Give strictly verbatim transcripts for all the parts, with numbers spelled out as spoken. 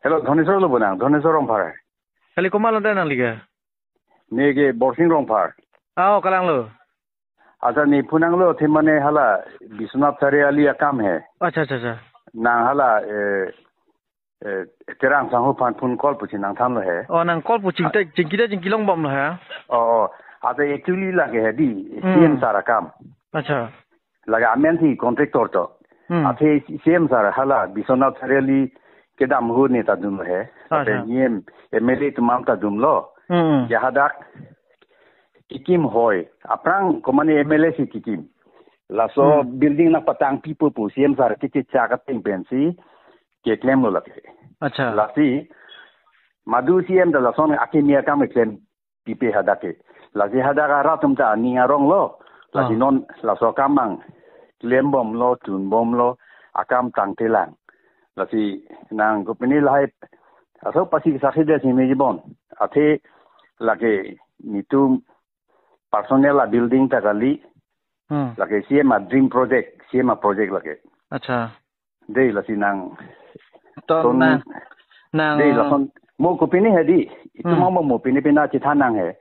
Hello, Dhoneswar lo bonang, Dhoneswar Rongphar. Kali komat lo ta nangli ke? Ne ke Borsing Rongphar. Ao, kalang lo. Acha ne phone nanglo athe mane hala Biswanath Chariali akam he. Acha, acha, acha. Nang hala, eh, eh, Terang Sangho aphan phone call pusi nangthanlo he. Oh, nang call pu chingta, chingkita chingkilong bomlo he. Oh, oh. Acha actually lake he di, Hmm. C M sir akam. Acha. Lake amen si contractor to. Hmm. Athe C M sir hala Biswanath Chariali kedam ahut ne ta dunlo he. Acha. Athe C M, M L A atum ta dunlo. Hmm. Ya hadak kekim hoi. Aphrang komane M L A si kekim. Laso Hmm. building nangpatang pipo pu C M sir ke chechak ateng pensi keklemlo lake. Acha. Lasi madu C M ta lason akimi akam keklem pipe hadak ke. Lasi hadak arat atum ta aning aronglo. Lasi Ah. non laso akam mang klem bomlo, tun bomlo, akam tangtelang. Lasi nang kopine lahai aso pasi sakhi de simi jibon. Athe lake netum personal a building ta kali. Hmm. Lake C M a dream project, C M a project lake. Acha. Dei lasi nang To ton nang, nang dei lason mo kopine he di. Itum Hmm. mo mo pine pina chethan nang he.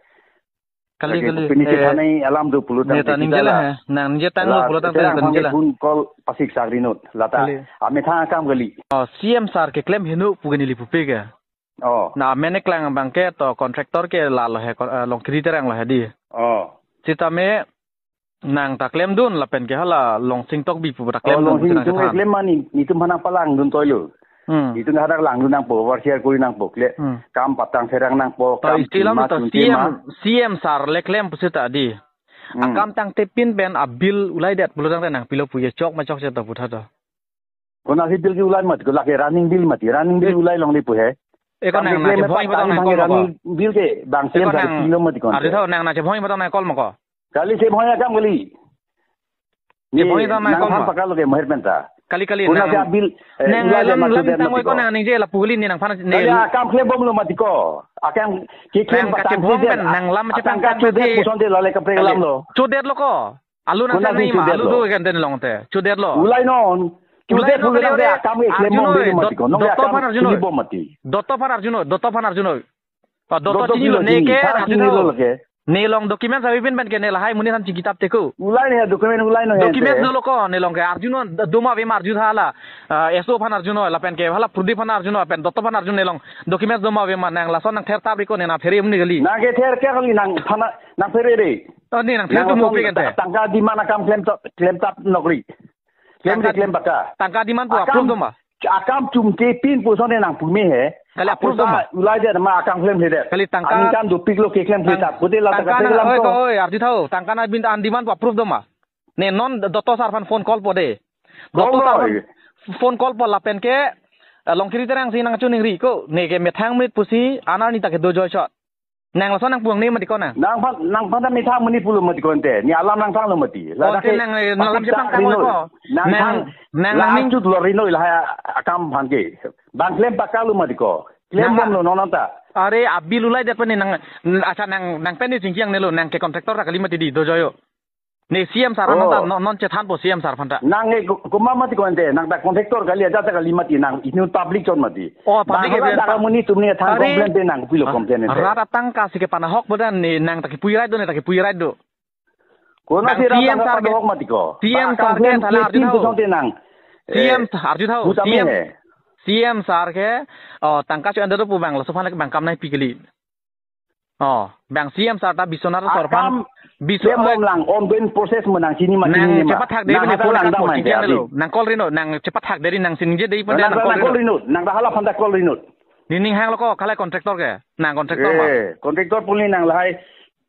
Kali, Lake kali, kopine eh, chethan nai alam do pulo ne tang ta te ningje kita la la. he. Nang ningje tang La lo pulo tang te Terang nang ningje Sangho la. phone call pasik sakrinut. Lata Kali. amethang akam kali. Oh, C M sir keklem heno pu ke neli pupe ke. Oh. Na amen keklang abang ke to contractor ke lalo he, kon-, eh, Longkiri Terang lo he di. Oh. Sitame nang ta klemdun lapen ke hala Longsing Tokbi pu ta Oh, klemdun Longsing pusi nang itum chethan. keklem mani, netum aphan nangpalangdun toilo. Hmm. Netum hadak langdun nangpo, overseer kori nangpo, kle, Hmm. kam patang serang nangpo, To kam istilah chunma to chunte C M, ma. C M sir le klem pusi ta di. Hmm. Akam tangtepin pen a bill ulaidet pulo tangte nang pilo pu ye chok ma chokche to putha to. Konasi bill ke ulai mati, ko lake running bill mati, running bill Eh. ulai longle pu he. Eko Kam nang keklem nang me chebhoi patang patang nang nang call ko. running bill ke bang Eko C M sir nang pilo mati kon. Ardi tho nang nang chebhoi patang nang call mo ko. Kali chebhoi akam kali. Chebhoi patang nang nang call than mo. pakalo ke moher penta. Kali kali Konasi nang a bill, eh, nang ulai lam mati lam de tang mati ko ko. nang ningje lapu kali ne nangphan ne Kali akam klem bomlo mati ko. Akam keklem Nang patang kachebhoi si pen, de. nang lam Atang chepang ka kan chude mati. puson de lale kaprek Kali. lamlo. Chudet lo ko. Alu nang Konasi tang nai ma, chudet alu lo. do kan den long te. Chudet lo. Ulai non. Ulai Chudet lo pulo kali tang de ore. akam ke klem Arjun bom oi, de mati dot-, ko. Nong de dotto akam aphan Arjun chili oi. bom mati. Dotto aphan Arjun oi, dotto aphan Arjun oi. Oh, dotto Dotto chini lo, pilo ne chini, ke tha Arjun chini lo ho. lake. Ne long document sabi pin pen ke ne lahai muni than chingki tap teko. Ulai ne document ulai no he Document te. dolo ko, ne long ke Arjun oi, doma ave ma Arjun hala. Ah, S O aphan Arjun oi, lapen ke hala Pradip aphan Arjun oi, pen dotto aphan Arjun ne long. Document doma ave ma nang lason nang ther tap ri ko ne na phere muni kali. Nang ke ther ke kali nang phana, nang phere re. Oh, ne nang ther Nang tu mo lason pe kan te. ta-, tangka demand akam klem tap, klem tap nokri. Klem Tangka, de klem baka. tangka demand pu Akam, approve doma. akam chumte pin puson de nang pume he. Kali approve Apusa doma. ulai de ma akam klem he de. Kali tangka, Ani kam dopik lo keklem tang-, tap. Kote la tangka tangka na, lam oi to. ko, oi, Arjun tho. Tangka na bin an demand pu approve doma. Ne non dotto sir aphan phone call po de. Call Dotto sir aphan oi. phone call po lapen ke, eh, Longkiri Terang si nang chuningri ko. Ne ke methang minute pusi, anar ni ta ke do joy shot. Nang lason nang puang ne mati ko nang. Nang phan, nang phan ta methang muni pulo mati ko ente. Ne alam nang thang lo mati. Oh, Lada te ke nang, eh, nang pati lam ta chepang kang rinoi. ko. Nang Nang, thang nang la nang ning chut lo rinoi la ha akam phan ke. Bang klem pakalo mati ko. Klem Nang bom lo non ta. Are a bill ulai det pen ne nang, acha nang, nang pen ne chingki ang ne lo, nang ke contractor ta kali mati di, do joyo. Ne C M sir Oh. non ta, non, non chethan po C M sir aphan ta. Nang e ko-, koma mati ko ente, nang ta contractor kali aja ta kali mati nang inu public chot mati. Oh, public Bang ke hala dak pa-, muni tum ne than Are, complain pe nang pilo ah, complain ente. rat atangka si ke panahok bodan ne nang ta kipui right do ne ta kipui right do. Kona Bang si rat C M atangka sir ke, panahok mati ko. C M Bang sir akam ke klem thala klem Arjun tim ho. pusong te nang. C M Eh, Arjun ho, buta C M, me he. C M sir ke, oh, tangka chu anda do pu bang laso aphan ke bang kam nai pi kali. Oh, bang C M sir ta Biswanath sir aphan, Akam Biswa-, klem bom lang ongoing process menang chini ma nang chini ma. chepat thak de Nang bini hata phone lang akam dam chingki ante ang adi. lo. Nang call rinut, nang chepat thak de ri nang sinje de ipon de Nang nang ta call nang call rinut. rinut, nang ta hala aphan ta call rinut. Nini hang lo ko, kalai contractor ke. Nang contractor ma. Eh, contractor puli nang lahai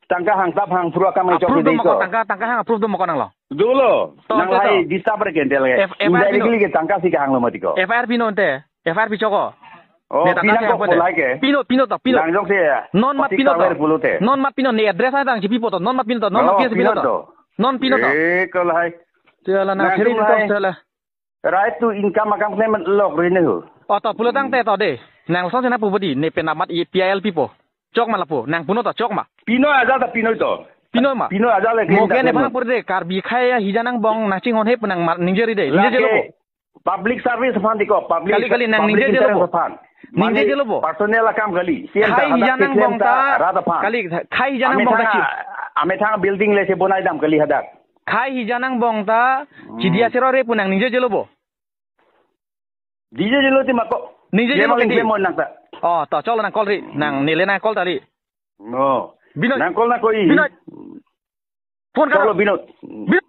tangka hang tap hang pura kam chok Approve de doma ko, ko. tangka, tangka hang approve doma ko nang lo. Dolo, To, nang to, lahai to. disturb re kendel ke. F-, F I R pino. Indirectly ke tangka si ke hang lo mati ko. F I R pino ante. F I R pichok ko. Oh, Ne tangka pinang si ko hang pon de. polai ke. Pino, pino to, pino. Nang jok se ya. Non mat Pati pino to. cover pulo te. Non mat pino ne address ai tang chipi poto. Non mat pino to. Non mat Oh, pino si pino pino to. to. Non pino to. Eh, ko lahai. Te ala na Nang seri jok ni to lahai. te ala. Right to income akam klem lok ri ne ho. Oh, to pulo tang te to de. Nang song sena pu bodi ne pen amat i P I L pipo. Chok ma lapu. Nang puno to chok ma. Pino aja ta pino to. Pino ma. Pino aja le Mo ke ne ta phan pur de Karbi khai ya hija nang bong nang chinghon he pu nang mar ningje ri de. Ningje Lake je lo. public service aphan di ko, public, Kali kali nang public ningje je lo interest bo. aphan. Ningje jelo bo. Personal akam kali. Si khei hijan angbong ta rat aphan. Kali, khei hijan angbong ta. Amethang building le si bonai dam kali hadak. Khei hijan angbong ta. Hmm. Chidi asero re pu nang ningje jelo bo. Ningje jelo ti mako. Ningje jelo mo nang ta. Oh, to cholo nang call ri. Nang nile nang call ta ri. No. Binoy. Nang call nang koi. Binoy. Phone karo. Cholo Binoy.